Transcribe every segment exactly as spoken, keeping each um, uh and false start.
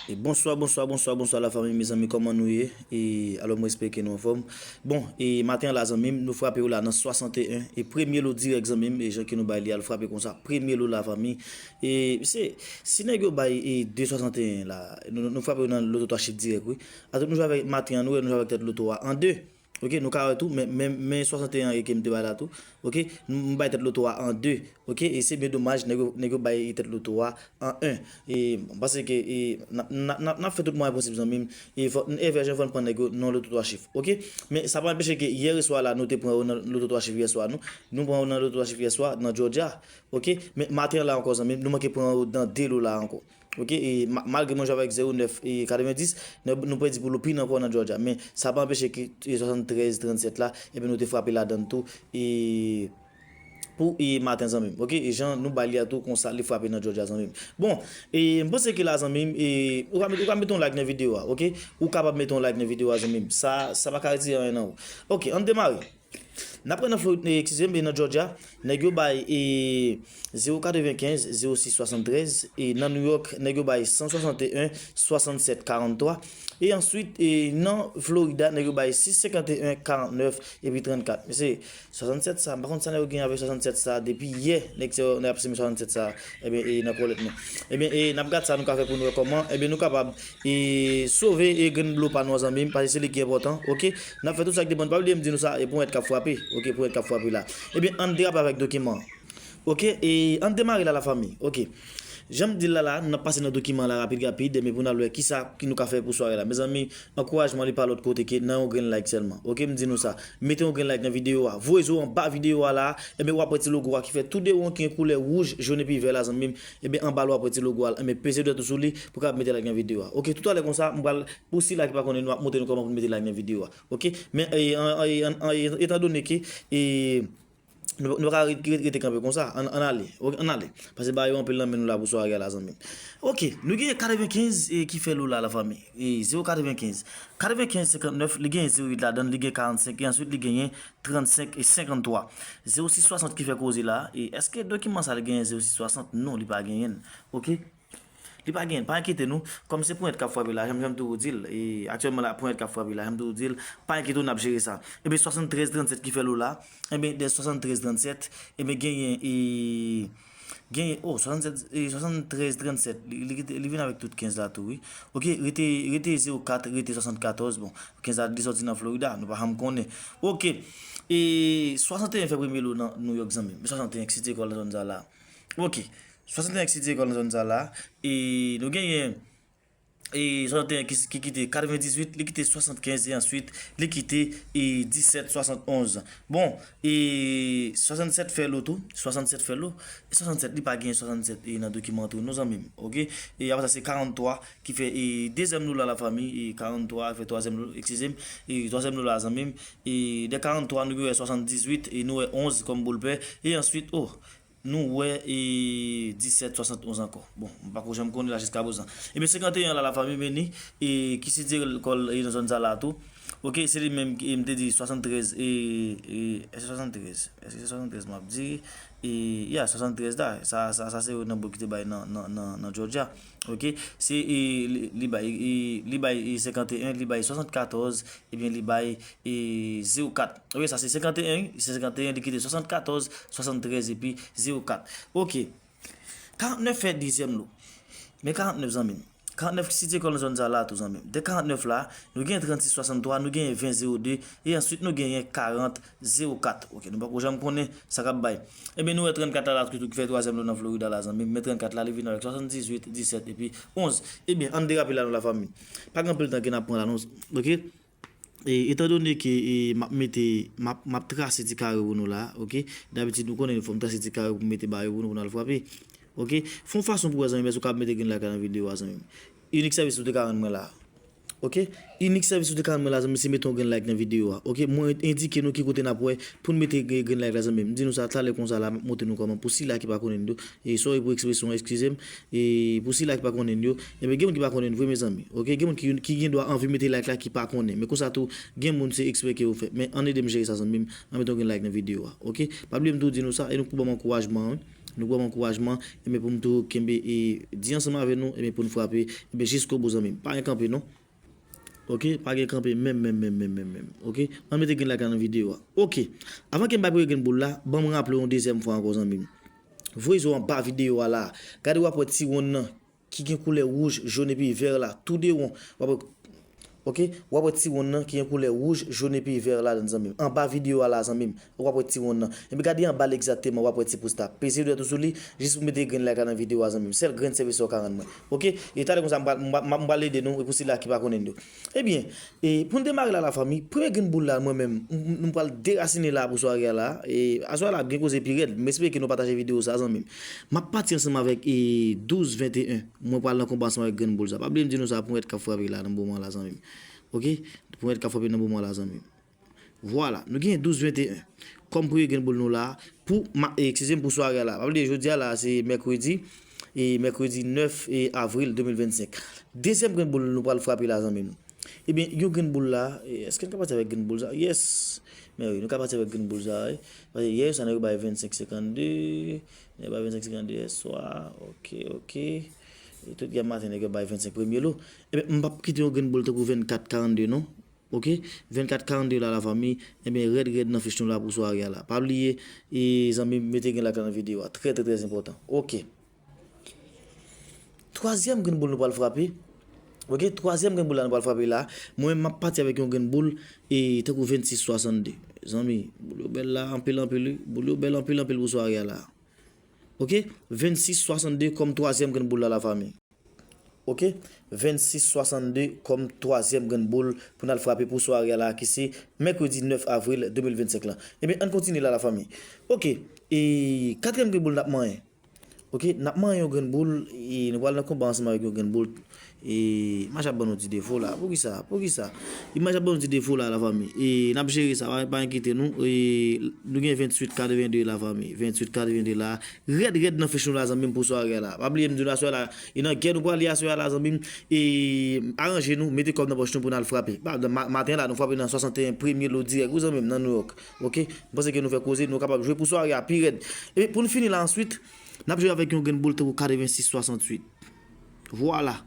E bonswa, bonswa, bonswa, bonswa, lafanmi, mezanmi, kòman nou ye? E alò, mwen espere ke nou anfòm. Bon, e maten an la, zanmi m, nou frape yo la nan swasanteyen. E premye lo dirèk, zanmi m, e jan ke nou bay li a, l frape konsa. Premye lo, lafanmi. E se, si nèg yo bay e de swasanteyen la, nou, nou frape yo nan loto twa chif dirèk, wi. Atò nou jwe avèk maten an, nou wè nou jwe avèk tèt loto a an de. Ok, nou ka wè tou, men, men, men swasanteyen an ke m te bay la tou. Ok, m bay tèt loto a an de. Ok, e se byen domaj, nèg yo, nèg yo bay tèt loto a an en. E m panse ke e, n ap, n ap, n ap, n ap fè tout mwayen posib, zanmi m. E fò, e fè jan fò n pran nèg yo nan loto twa chif. Ok, men sa pa anpeche ke yè swa la, nou te pran yo nan loto twa chif yè swa, nou. Nou pran yo nan loto twa chif yè swa, nan Georgia. Ok, men maten an la ankò, zanmi m, nou manke pran yo nan de lo la ankò. Ok, e ma-, malgre mwen jwe avèk zewo nèf e katrevenndis, nou, nou pèdi pou lopin ankò nan Georgia. Men sa pa anpeche ke e swasantrèz trannsèt la, ebyen nou te frape ladann tou. E pou e maten, zanmi m. Ok, e jan nou bay li a tou konsa, li frape nan Georgia, zanmi m. Bon, e m panse ke la, zanmi m, e ou ka met, ou ka mete yon like nan videyo a, ok? Ou kapab mete yon like nan videyo a, zanmi m. Sa, sa pa ka retire anyen nan ou. Ok, ann demare. N ap pran nan Florid, e, eskize m, e nan Georgia, nèg yo bay e zewo katrevenkenz, zewo sis swasantrèz, e nan New York, nèg yo bay san swasanteyen, swasannsèt karanntwa, e answit, e nan Florida, nèg yo bay sis senkanteyen, karantnèf, epi trannkat. Mesye, swasannsèt sa, m pa konn sa nèg yo gen avèk swasannsèt sa, depi yè, nèg se yo, nèg ap simen swasannsèt sa, ebyen, e nan kòlèt nou. Ebyen, e n ap gad sa nou ka fè pou nou wè kòman, ebyen, nou kapab e sove e grenn blo pa nou an, zanmi m, paske se li ki enpòtan, ok? N ap fè tout sa ki depann. Pa bliye m di nou sa, e ponyèt k ap frape, ok? Ponyèt k ap frape la. Ebyen, ann derape avèk dokiman an. Ok, e ann demare la, lafanmi, ok? Jan m di l la la, n ap pase nan dokiman la rapid rapid, men pou n al wè kisa ki nou ka fè pou sware la. Mezanmi, ankourajman li pa lòt kote ke nan yon grenn like sèlman. Ok, m di nou sa. Mete yon grenn like nan videyo a. Voye zo anba videyo a la. Ebyen, w ap wè ti logo a ki fè tou de won ki gen koulè wouj, jòn epi vè la, zanmi m. Ebyen, anba l w ap wè ti logo a, ebyen, peze dwèt ou sou li pou w kapab mete like nan videyo a. Ok, toutalè konsa, m pral, pou sila ki pa konnen, nou ap montre nou kòman pou n mete like nan videyo a. Ok, men, e, an, an, e, an, an, e, etandone ke, e, nou, nou pa ka re-, re-, rete kanpe konsa, ann, ann ale, ok, ann ale. Paske bagay yo anpil nan men nou la pou sware a la, zanmi m. Ok, nou gen katrevenkenz, e, ki fè lo la, lafanmi. E, zewo katrevenkenz. Katrevenkenz senkantnèf, li gen zewo uit ladann, li gen karannsenk, e answit li genyen trannsenk e senkanntwa. Zewo sis swasant ki fè koze la. E èske dokiman sa li genyen zewo sis swasant? Non, li pa genyen l. Ok? Li pa genyen l. Pa enkyete nou. Kòm se ponyèt k ap frape la, jan, jan m toujou di l. E aktyèlman la, ponyèt k ap frape la, jan m toujou di l. Pa enkyete w, n ap jere sa. Ebyen, swasantrèz trannsèt ki fè lo la. Ebyen, de swasantrèz trannsèt, ebyen, genyen, e, genyen, oh, swasannsèt, e, swasantrèz trannsèt, li, li, li vin avèk tout kenz la tou, wi. Ok, rete, rete zewo kat, rete swasannkatòz, bon, kenz la, li sòti nan Florida, nou pa janm konnen. Ok, e, swasanteyen fè premye lo nan New York, zanmi m. Swasanteyen ki sitiye kò l nan zòn sa la. Ok, swasanteyen ki sitiye kò l nan zòn sa la, e, nou genyen, e, swasanteyen ki, ki kite katrevendizuit, li kite swasannkenz, e answit, li kite, e, disèt swasannonz. Bon, e, swasannsèt fè lo tou, swasannsèt fè lo, e swasannsèt, li pa gen swasannsèt, e, nan dokiman tou, non, zanmi m, ok? E apre sa, se karanntwa ki fè, e, dezyèm lo la, lafanmi, e, karanntwa fè twazyèm lo, eskize m, e, twazyèm lo la, zanmi m, e, de karanntwa, nou gen wè swasanndizuit, e nou wè onz kòm boul pè, e answit, oh, nou wè, e, disèt swasannonz ankò. Bon, m pako janm konnen la jiskaprezan. Ebyen, senkanteyen an la, lafanmi, men li, e, ki sitiye kò l, e, nan zòn sa la tou. Ok, se li menm ki, e, m te di swasanntrèz, e, e, èske swasanntrèz? Èske se swasanntrèz m ap di? E, ya, swasanntrèz la. Sa, sa, sa se yo nan bout ki te bay nan, nan, nan, nan Georgia. Ok, se, e, li, li bay, e, li bay, e, senkanteyen, li bay swasannkatòz, ebyen, li bay, e, zewo kat. Wi, sa se senkanteyen, wi. Se senkanteyen, li kite swasannkatòz, swasanntrèz epi zewo kat. Ok. Karantnèf fè dezyèm lo. Men karantnèf, zanmi m. Karantnèf sitiye kò l nan zòn sa la tou, zanmi m. De karantnèf la, nou gen trannsis swasanntwa, nou gen ven zewo de, e answit nou genyen karant zewo kat. Ok, nou pako janm konnen sa k ap bay. Ebyen, nou wè trannkat la, la, ki, ki fè twazyèm lo nan Florida la, zanmi m. Men trannkat la, li vin avèk swasanndizuit, disèt epi onz. Ebyen, ann derape la, nou, lafanmi. Pa gen anpil tan ke n ap pran la, non. Ok? E, etandone ke, e, m ap mete, m ap, m ap trase ti kare pou nou la, ok? Dabitid, nou konnen fò m trase ti kare pou m mete ba yo pou nou, pou n al frape. Ok? Fè yon fason pou wè, zanmi m, èske w kapab mete grenn like la nan videyo a, zanmi m. Inik sèvis ou te ka rann mwen la. Ok? Inik sèvis ou te ka rann mwen la, zanmi m, se mete yon grenn like nan videyo a. Ok? Mwen endike nou ki kote n ap wè pou n mete gre-, grenn like la, zanmi m. M di nou sa talè konsa la, m ap montre nou kòman. Pou sila ki pa konnen yo, e, sorry pou ekspresyon an, eskize m. E pou sila ki pa konnen yo, ebyen, gen moun ki pa konnen vre, mezanmi. Ok, gen moun ki, ki gen dwa anvi mete like la ki pa konnen. Men konsa tou, gen moun se ekspre ke yo fè. Men ann ede m jere sa, zanmi m. Ann mete yon grenn like nan videyo a. Ok, pa bliye m tou di nou sa, e nou pou ban m ankourajman, wi. Nou pran ankourajman, enben pou m tou kenbe e di ansanm avè nou, enben pou n frape, enben jiskobou zanmi m. Pa gen kanpe non. Ok, pa gen kanpe menm, menm, menm, menm, menm, menm. Ok, ann mete grenn like la nan videyo a. Ok, avan ke m bay premye grenn boul la, ban m raple w yon dezyèm fwa ankò zanmi m. Voye zo anba videyo a la. Gade w ap wè ti wonn nan ki gen koulè wouj, jòn epi vè la, tou de won. W ap wè, ok, w ap wè ti wonn nan ki gen koulè wouj, jòn epi vè la zanmi m. Anba videyo a la zanmi m, w ap wè ti wonn nan. Epi gade anba l egzakteman, w ap wè ti pous la. Peze dwèt ou sou li, jis pou mete grenn like la nan videyo a zanmi m. Sèl grenn sèvis sa w ka rann mwen. Ok, e talè konsa m pral, m pral, m pral ede nou, e pou sila ki pa konnen yo. Ebyen, e pou n demare la lafanmi, premye grenn boul la mwen menm, m, m, m pral derasine la pou sware a la. E aswè a la ap gen koze pi rèd. M espere ke nou pataje videyo sa zanmi m. M ap pati ansanm avèk e douz venteyen. Mwen pral nan konba ansanm avèk grenn boul sa. Pa bliye m di nou sa, ponyèt k ap frape la nan moman la zanmi m. Ok? Ponyèt k ap frape nan moman la zanmi m. Vwala, nou gen douz venteyen. Kòm premye grenn boul nou la, pou, ma, e, eskize m, pou sware a la. Pa bliye jodi a la se mèkredi, e mèkredi nèf e avril de mil vennsenk. Dezyèm grenn boul nou pral frape la zanmi m. Ebyen, yon grenn boul la, e, èske n ka pati avèk grenn boul sa? Yes! Men wi, nou ka pati avèk grenn boul sa, wi. Paske yè sa nèg yo bay vennsenk senkannde, nèg yo bay vennsenk senkannde yè swa, ok, ok. E tout yè maten nèg yo bay vennsenk premye lo. Ebyen, m p ap kite yon grenn boul tankou vennkat karannde non. Ok, vennkat karannde la lafanmi, ebyen rèd rèd nan fich nou la pou sware a la. Pa bliye, e zanmi m, mete grenn like la nan videyo a, trè trè trè enpòtan. Ok. Twazyèm grenn boul nou pral frape. Ok, twazyèm grenn boul la nou pral frape la. Mwen menm m ap pati avèk yon grenn boul, e tankou vennsis swasannde. Zanmi, boul yo bèl la anpil anpil wi. Boul yo bèl anpil anpil pou sware a la. Ok, vennsis swasannde kòm twazyèm grenn boul la lafanmi. Ok, vennsis swasannde kòm twazyèm grenn boul pou n al frape pou sware a la ki se mèkredi nèf avril de mil vennsenk lan. Ebyen, ann kontinye la lafanmi. Ok, e katriyèm grenn boul n ap manyen. Ok, n ap manyen yon grenn boul, e nou pral nan konba ansanm avèk yon grenn boul. E imaj ap ban nou ti defo la. Poukisa? Poukisa? Imaj ap ban nou ti defo la, lafanmi. E n ap jere sa, pa, pa enkyete nou. E nou gen venntuit katrevende lafanmi. Venntuit katrevende la. Rèd, rèd nan fich nou la, zanmi m, pou sware a la. Pa bliye m di nou aswè la, e nan gè nou prale aswè a la, zanmi m. E aranje nou, mete kòb nan pòch nou pou n al frape. Pa, ma, maten la, nou frape nan swasanteyen premye lo dirèk, wi, zanmi m, nan Nouyòk. Ok? M panse ke nou fè koze, nou kapab jwe pou sware a pi rèd. E pou n fini la answit, n ap jwe avèk yon grenn boul tankou katrevensis swasanntuit. Vwala.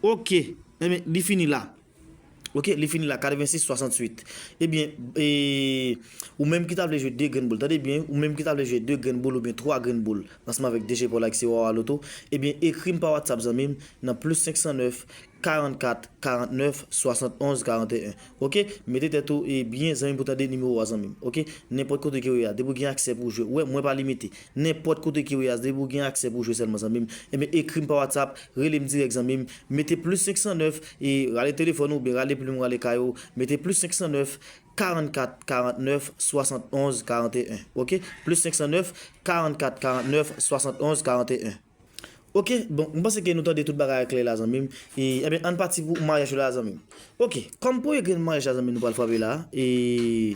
Ok. Ebyen, li fini la. Ok, li fini la, katrevensis swasanntuit. Ebyen, e, ou menm ki ta vle jwe de grenn boul, tande byen, ou menm ki ta vle jwe de grenn boul oubyen twa grenn boul, ansanm avèk D J Paul ak se Wawa Loto, ebyen, ekri m pa WhatsApp, zanmi m, nan plis senksannèf, karannkat, karannèf, swasannonz, karanteyen. Ok? Mete tèt ou, e, byen, zanmi m, pou tande nimewo a, zanmi m. Ok? Nenpòt kote ke w ye a, depi w gen aksè pou w jwe. Wè, mwen pa limite. Nenpòt kote ke w ye a, depi w gen aksè pou w jwe sèlman, zanmi m. Ebyen, ekri m pa WhatsApp, rele m dirèk, zanmi m. Mete plis senksannèf, e rale telefòn ou, oubyen rale plim ou, rale kay ou. Mete plis senksannèf, karannkat, karannèf, swasannonz, karanteyen. Ok? Plis senksannèf, karannkat, karannèf, swasannonz, karanteyen. Ok, bon, m panse ke nou tande tout bagay klè la, zanmi m. E, ebyen, ann pati pou maryaj la, zanmi m. Ok, kòm premye grenn maryaj la, zanmi m, nou pral frape la. E,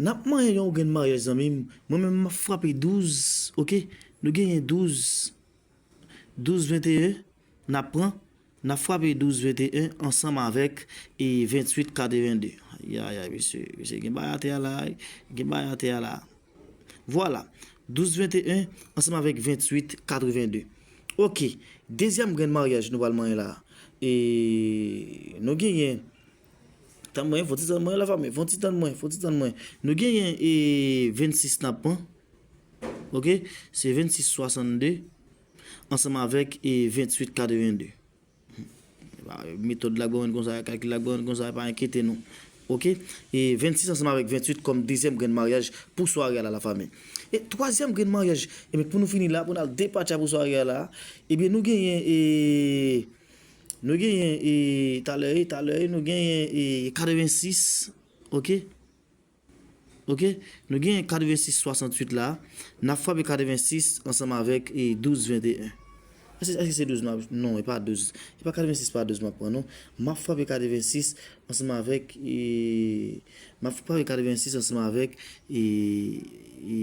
n ap manyen yon grenn maryaj, zanmi m. Mwen menm, m ap frape douz, ok? Nou genyen douz, douz venteyen, n ap pran, n ap frape douz venteyen ansanm avèk, e, venntuit katrevende. Ayayay, mesye, mesye, gen bagay atè a la, gen bagay atè a la. Vwala. Douz venteyen ansanm avèk venntuit katrevende. Ok. Dezyèm grenn maryaj nou pral manyen la. E nou genyen. Tann mwen, fon ti tann mwen, lafanmi. Fon ti tann mwen, fon ti tann mwen. Nou genyen, e, vennsis n ap pran. Ok? Se vennsis swasannde ansanm avèk, e, venntuit katrevende. Metòd la gwo konsa, kalkil la gwo konsa, pa enkyete nou. Ok? E vennsis ansanm avèk venntuit kòm dezyèm grenn maryaj pou sware a la, lafanmi. E twazyèm grenn maryaj, ebyen, pou nou fini la, pou n al depatcha pou sware a la, ebyen, nou genyen, e, nou genyen, e, talè, e, talè, e, nou genyen, e, katrevensis, ok? Ok? Nou gen katrevensis swasanntuit la. N ap frape katrevensis ansanm avèk, e, douz venteyen. Èske, èske se douz m ap, non, e pa douz. E pa katrevensis pa douz m ap pran, non. M ap frape katrevensis ansanm avèk, e, m ap frape katrevensis ansanm avèk, e, e,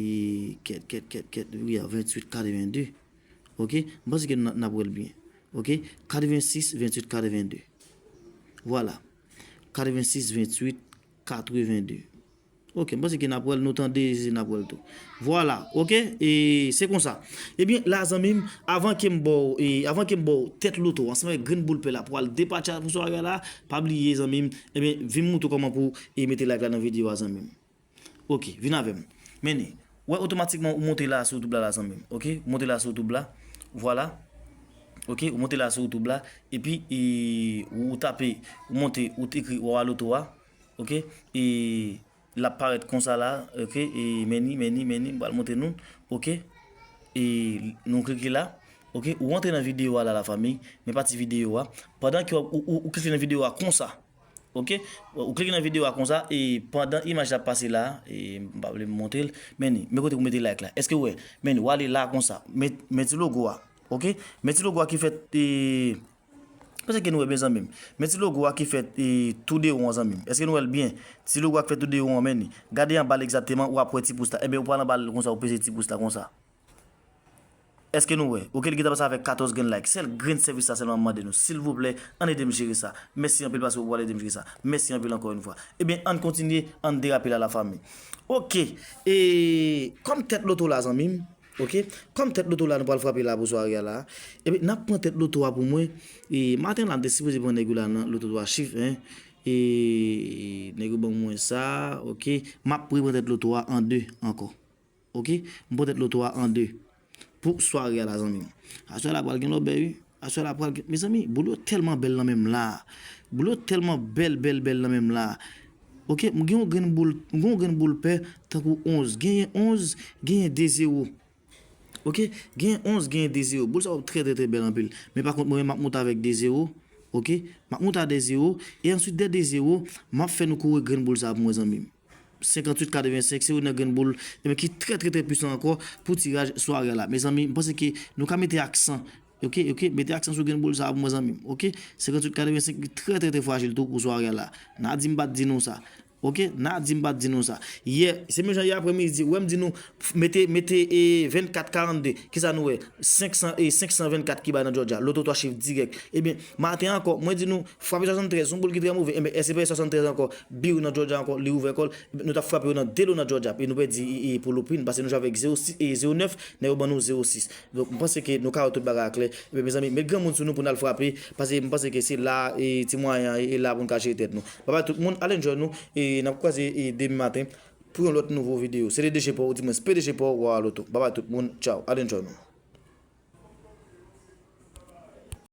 kèt, kèt, kèt, kèt, wi, a venntuit katrevende. Ok? M panse ke n, n ap wè l byen. Ok? Katrevensis, venntuit katrevende. Vwala. Katrevensis, venntuit, katrevende. Ok, m panse ke n ap wè l, nou tande, se n ap wè l tou. Vwala, ok, e se konsa. Ebyen, la, zanmi m, avan ke m ba w, e, avan ke m ba w tèt loto, ansanm avèk grenn boul pè la, pou al depatcha pou sware a la, pa bliye, zanmi m, ebyen, vin montre w kòman pou, e, mete like la nan videyo a, zanmi m. Ok, vin avè m. Men ni, wè, otomatikman, ou monte la sou YouTube la, la, zanmi m, ok? Ou monte la sou YouTube la, vwala. Ok, ou monte la sou YouTube la, epi, e, ou tape, ou monte, ou t ekri Wawa Loto a, ok? E, l ap parèt konsa la, ok, e men ni, men ni, men ni, m pral montre nou, ok, e nou klike la, ok, ou antre nan videyo a la, la fanmi, men pati videyo a, pandan ke w ap, ou, ou, ou klike nan videyo a konsa, ok, ou klike nan videyo a konsa, e pandan imaj la ap pase la, e m pa vle montre l, men ni, men kote pou mete like la, èske w wè, men ni, w ale la konsa, men, men ti logo a, ok, men ti logo a ki fèt, e, Èske nou wè byen, zanmi m? Men ti logo a ki fèt, e, tou de wo an, zanmi m. Èske nou wè l byen? Ti logo a ki fèt tou de wo an, men ni. Gade anba l egzakteman, w ap wè ti pous la. Ebyen, ou pral anba l konsa, ou peze ti pous la konsa. Èske nou wè? Ok, li gentan pase avèk katòz grenn like. Sèl grenn sèvis sa sèlman m mande nou. Silvouplè, ann ede m jere sa. Mèsi anpil paske w pral ede m jere sa. Mèsi anpil ankò yon fwa. Ebyen, ann kontinye, ann derape la, la fanmi. Ok, e kòm tèt loto la, zanmi m, Ok? Kòm tèt loto la nou pral frape la pou sware a la. Ebyen, n ap pran tèt loto a pou mwen. E maten la, m te sipoze pran nèg yo la nan loto twa chif, en. E nèg yo ban mwen sa, ok? M ap repran tèt loto a an de ankò. Ok? M pran tèt loto a an de. Pou sware a la, zanmi m. Aswè la pral gen lòbèy, wi. Aswè la pral gen, mezanmi, boul yo tèlman bèl nan men m la. Boul yo tèlman bèl, bèl, bèl nan men m la. Ok, m gen yon grenn boul, m gen yon grenn boul pè, tankou onz. Genyen onz, genyen de zewo. Ok, genyen onz, genyen de zewo. Boul sa yo trè, trè, trè bèl anpil. Men pa kont, mwen menm, m ap monte avèk de zewo. Ok, m ap monte a de zewo. E answit, de de zewo, m ap fè nou kouri grenn boul sa pou mwen, zanmi m. Senkanntuit katrevensenk, se youn nan grenn boul, ebyen, ki trè, trè, trè pwisan ankò pou tiraj sware a la. Mezanmi, m panse ke nou ka mete aksan, ok, ok, mete aksan sou grenn boul sa a pou mwen, zanmi m, ok? Senkanntuit katrevensenk, li trè, trè, trè frajil tou pou sware a la. N a di m pa t di nou sa. Ok, n a di m pa t di nou sa. Yè, se menm jan yè aprèmidi, ou wè m di nou, f-, mete, mete, e, vennkat karannde. Kisa nou wè? Senk san, e, senk san vennkat ki bay nan Georgia. Loto twa chif dirèk. Ebyen, maten ankò, mwen di nou, frape swasanntrèz, yon boul ki trè move. Ebyen, èske pa swasanntrèz ankò? Biw nan Georgia ankò, li ouvè kò l. Nou t ap frape yo nan de lo nan Georgia. E nou pèdi, e, e, pou loupin, paske nou jwe avèk zewo sis, e, zewo nèf, nèg yo ban nou zewo sis. Donk, m panse ke nou ka wè tout bagay a klè. Ebyen, mezanmi, met granmoun sou nou pou n al frape, paske m panse ke se la, e, ti mwayen an, e, e la pou n ka jere tèt nou. Babay tout moun, al enjoy nou, e n ap kwaze, e, demen maten pou yon lòt nouvo videyo. Se te D J Paw, ou di mwen, P D J Paw, Wawa Loto. Babay tout moun, tchaw, al enjoy nou.